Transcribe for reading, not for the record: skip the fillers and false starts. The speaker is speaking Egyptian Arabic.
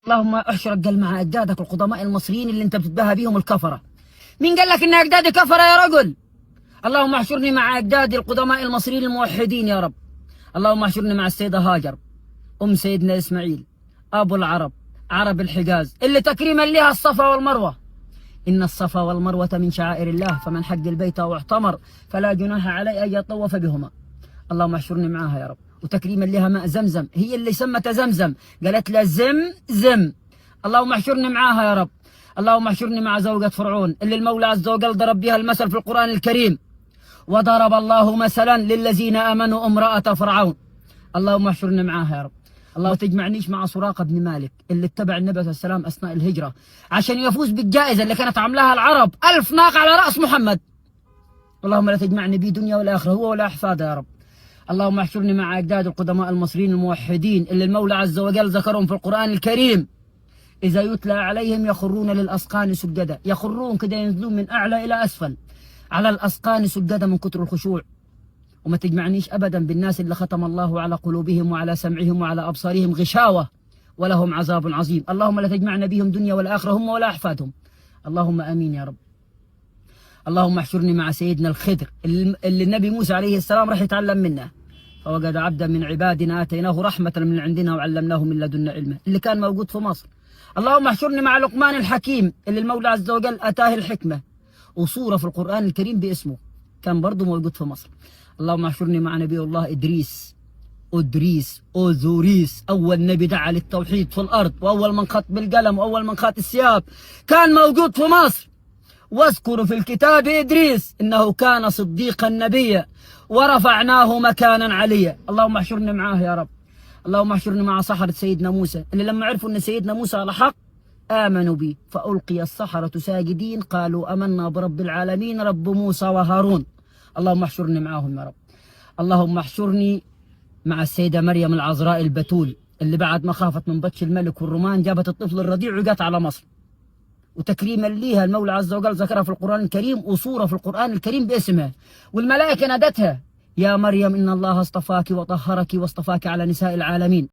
اللهم احشرك قال مع اجدادك القدماء المصريين اللي انت بتتباهى بيهم الكفره. مين قال لك ان اجدادي كفره يا رجل؟ اللهم احشرني مع اجدادي القدماء المصريين الموحدين يا رب. اللهم احشرني مع السيده هاجر ام سيدنا اسماعيل ابو العرب، عرب الحجاز، اللي تكريما لها الصفا والمروه. ان الصفا والمروه من شعائر الله، فمن حج البيت او اعتمر فلا جناح عليه ان يطوف بهما. اللهم احشرني معاها يا رب. وتكريما لها ماء زمزم، هي اللي سمت زمزم، قالت لها زم زم. اللهم احشرني معاها يا رب. اللهم احشرني مع زوجة فرعون اللي المولى عز وجل ضرب بها المثل في القرآن الكريم، وضرب الله مثلا للذين آمنوا امرأة فرعون. اللهم احشرني معاها يا رب. اللهم تجمعنيش مع سراقة بن مالك اللي اتبع النبي صلى الله عليه وسلم أثناء الهجرة عشان يفوز بالجائزة اللي كانت عاملاها العرب، 1000 ناقة على رأس محمد. اللهم لا تجمعني بي دنيا ولا آخرة، هو ولا أحفاده يا رب. اللهم احشرني مع أجداد القدماء المصريين الموحدين اللي المولى عز وجل ذكرهم في القرآن الكريم، إذا يتلى عليهم يخرون للأذقان سجدا، يخرون كده ينزلون من أعلى إلى أسفل على الأذقان سجدا من كتر الخشوع. وما تجمعنيش أبدا بالناس اللي ختم الله على قلوبهم وعلى سمعهم وعلى أبصارهم غشاوة ولهم عذاب عظيم. اللهم لا تجمعنا بهم دنيا ولا آخرة، هم ولا أحفادهم. اللهم آمين يا رب. اللهم احشرني مع سيدنا الخضر اللي النبي موسى عليه السلام راح يتعلم منه، فوجد عبدا من عبادنا آتيناه رحمة من عندنا وعلمناه من لدنا علما، اللي كان موجود في مصر. اللهم احشرني مع لقمان الحكيم اللي المولى عز وجل أتاه الحكمة وصورة في القرآن الكريم باسمه، كان برضه موجود في مصر. اللهم احشرني مع نبي الله إدريس، أدريس، أوزوريس، أول نبي دعا للتوحيد في الأرض، وأول من خط بالقلم، وأول من خط الثياب، كان موجود في مصر. واذكر في الكتاب إدريس إنه كان صديقا نبيا ورفعناه مكانا عليا. اللهم احشرني معاه يا رب. اللهم احشرني مع سحرة سيدنا موسى اللي لما عرفوا أن سيدنا موسى على حق آمنوا به، فألقي السحرة ساجدين قالوا آمنا برب العالمين رب موسى وهارون. اللهم احشرني معاهم يا رب. اللهم احشرني مع السيدة مريم العذراء البتول اللي بعد ما خافت من بطش الملك والرومان جابت الطفل الرضيع وجت على مصر، وتكريما ليها المولى عز وجل ذكرها في القرآن الكريم وصورة في القرآن الكريم باسمها، والملائكة نادتها يا مريم إن الله اصطفاك وطهرك واصطفاك على نساء العالمين.